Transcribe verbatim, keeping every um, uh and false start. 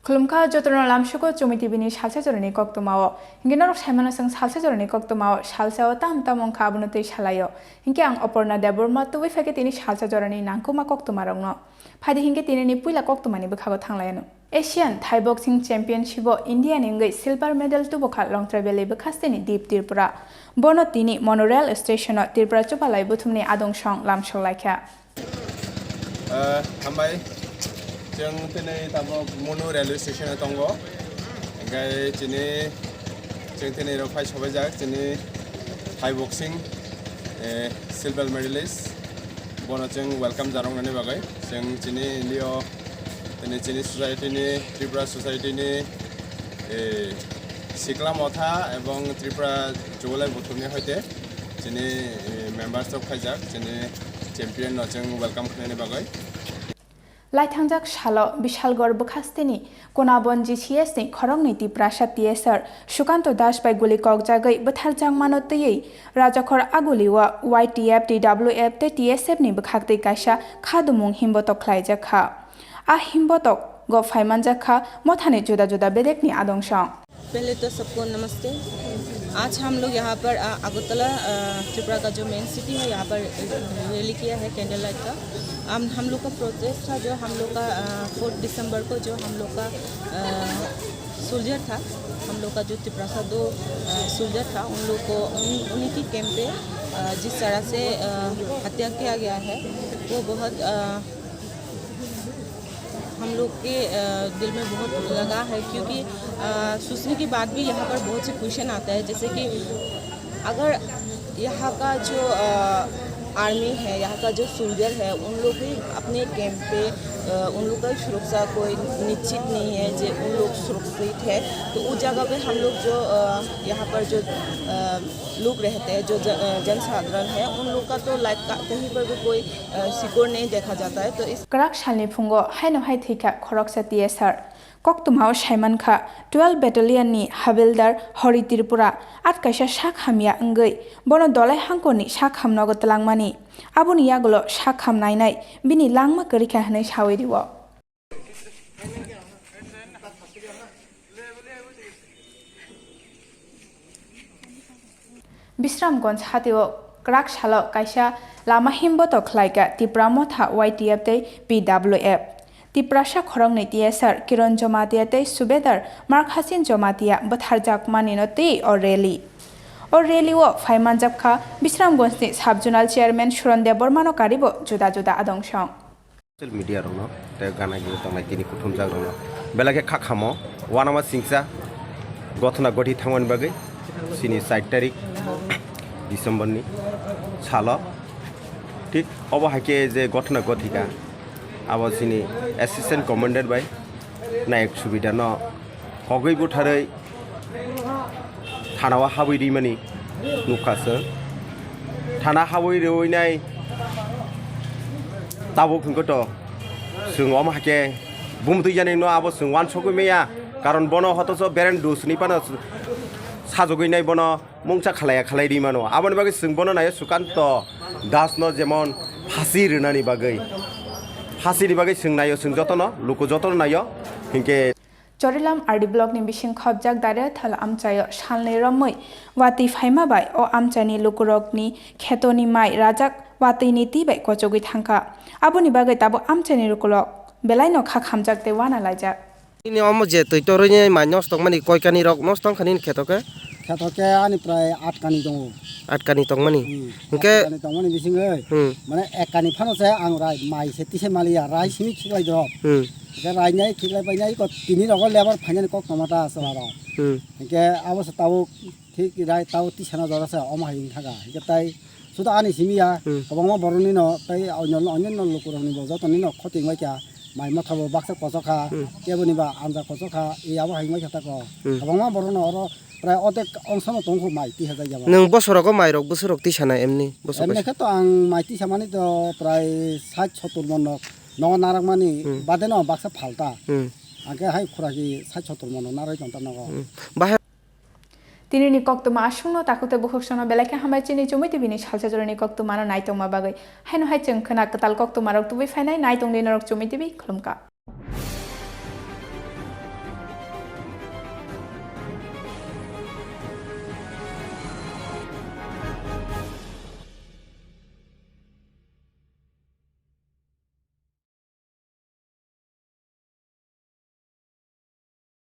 Khulumkha jotono lamsugo Chumi T V ni salsa jorani koktwmao. Hinkhe norok saimano chwng salsa jorani koktwmao salsao tam tam wngkha abono twi salaio. Hinkhe ang Oporna Debbarma tubui phaikhe tini salsa jorani nangkukma koktwmarokno. Phaidi hinkhe tinini puila koktwmani bwkhago thanglaiyano. Asian Thai Boxing Championship o India ni wngwi silver medal tubukha Longtrai Valley bwkhasteni Deep Tripura. Bono tini Monorail station o Tripura chupalai buthumni adong song lamsok laikha. Ah, hambai. Chwng tini tabuk Monu railway station o tongo. Hinkhe chini, chwng tini rok phai sobaijak chini Thai boxing, eh, silver medalist. Bono chwng welcome jaroknani bagwi. Chwng chini India o tini chini society ni, Tripura society ni, eh, Sikla Motha ebong Tripura Chubalai Buthumni hoite chini, eh, members rok phaijak, chini champion no chwng welcome khlainani bagwi. Laithangjak salo Bishalgarh bwkhasteni Kunabon G C S ni khoroknwi Tiprasa T S R Sukanto Das bai guli kokjagwi bwtharjakmano twiwi Rajakhor Aguli o Y T F, T W F tei T S F ni bwkhaktwi kaisa khadumung himbotok khlaijakha. A himbotogo phaimanjakha mothani juda juda bedekni adong song. पहले तो सबको नमस्ते। आज हम लोग यहाँ पर, अ, अगरतला, अ, त्रिपुरा का जो मेन सिटी है, यहाँ पर रैली किया है कैंडल लाइट का। हम, हम लोग का प्रोटेस्ट था, जो हम लोग का, अ, फ़ोर्थ दिसंबर को जो हम लोग का, अ, सोल्जर था, हम लोग का जो तिपरासा दो, अ, सोल्जर था, उन लोग को, उन, उन्हीं की कैंप पे, अ, जिस तरह से, अ, हत्या किया गया है, वो बहुत, अ, हम लोग के, अ, दिल में बहुत लगा है, क्योंकि, अ, सोचने के बाद भी यहाँ पर बहुत से क्वेश्चन आता है, जैसे कि अगर यहाँ का जो, अ, आर्मी है, यहाँ का जो सोल्जर है, उन लोग भी अपने कैंप पे, अ, उन लोग का सुरक्षा कोई निश्चित नहीं है, जो उन लोग सुरक्षित है, तो उस जगह पे हम लोग जो, अ, यहाँ पर जो, अ, लोग रहते हैं, जो ज-, अ, जनसाधारण है, उन लोग का तो लाइफ का कहीं पर भी कोई अ, सिक्योर नहीं देखा जाता है, तो इस Kwrak salni phungo haino hai thwikha khoroksa T S R. Koktwmao saimankha twelve Battalion ni Havildar Hari Tripura at kaisa sak hamya wngwi bono Dolai Hangkorni sak hamnogo twlangmani. Aboni yagulo sak ham nainai bini langma kwrwikha hwnwi sawi rwo. Bisramganj hatio kwrak salo kaisa lama himbotok khlaikha Tipra Motha Y T F tei P W F. Tiprasa khoroknwi T S R Kiron Jomatia tei Subedar Markhasin Jomatia bwtharjakmanino twi o rally. O rally-o phai manjakha Bisramganjni Sub-Zonal Chairman Suron Debbarmano karibo juda juda adong song. Social media rokno tei gana gini tongnai tini kuthumjak rokno belai khe kha khamo uanama singcha gothona gothi thangmani bagwi chini char tarik December ni salo thik obo hai khe je gothona gothika abo chini assistant commandant bai nayek subida no hogwi butharwi thanao habwi rimani nukha chwng. Thana habwi rwinai tabuk hwnkhe to chwng omo hai khe bumtwi jani no abo chwng uansugwi maya, karon bono hotoso bereng dusni phano sajagwi nai bono mungsa khalaiya khalai rimano. Aboni bagwi chwng bono naio Sukanto Das no jemon phasi rwnani bagwi, phasini bagwi chwng naio, chwng jotono luku jotono naio hinkhe. Chorilam R D block ni bising khopjak Dariathal amchaio salnwi romwi watwi phaima bai o amchaini lukurokni khetoni mai rajak watwini twi bai kochogwi thangkha. Aboni bagwi tabuk amchaini lukurok belaino kha khamjak tei uana laijak. Nini omo je twi torwi mai nosto wngmani koi kani rok nosto wngkha nini kheto khe? Kheto khe ani prai aat kani tongo. Aat kani tongmani? Hmm. Hinkhe aat kani tongmani bisingwi, hmm, mane ek kani phano se ang rai mai se tise maliya, rai simi khiklai drop. Hmm. Hinkhe rai nai khiklai pai nai ko tini rogo lebar phainani kok tongma ta chwla rok. Hmm. Hinkhe abo se tabuk thik rai tabuk tisana jora se omo hai wng thaka. Hinkhe tai suda ani simi ya, hmm, kwbangma borok nino tei onyo, onyo lukurok ni bo joto nino khoti wngbai kha. Mai motha bo baksa kochok kha, hmm, kebo ni ba anja kochok kha, e abo hai wngbai kha tako. Hmm. Kwbangma borok no oro prai odek ongsa no tong kho mai twi hajak ya ba. Nwng bosorogo mai rok bwswk rok twi sana emni bosok? Emni khe to ang mai twi samani to prai sait sottor mon nok nogo narak mani, hmm, bade no baksa phalta. Hmm. Ang khe hai khura ki sait sottor mon nok narwk tong ta nogo. Hmm. Bahai Tinini koktwma aswkno, takhuk tei bukhuk songno belai khe hambai chini Chumi T V ni salsa jorani koktwmano naitongma bagwi. Haino hai chwng khwna kwtal koktwmarok tubui phainai, naitongdi norok Chumi T V, khulumkha.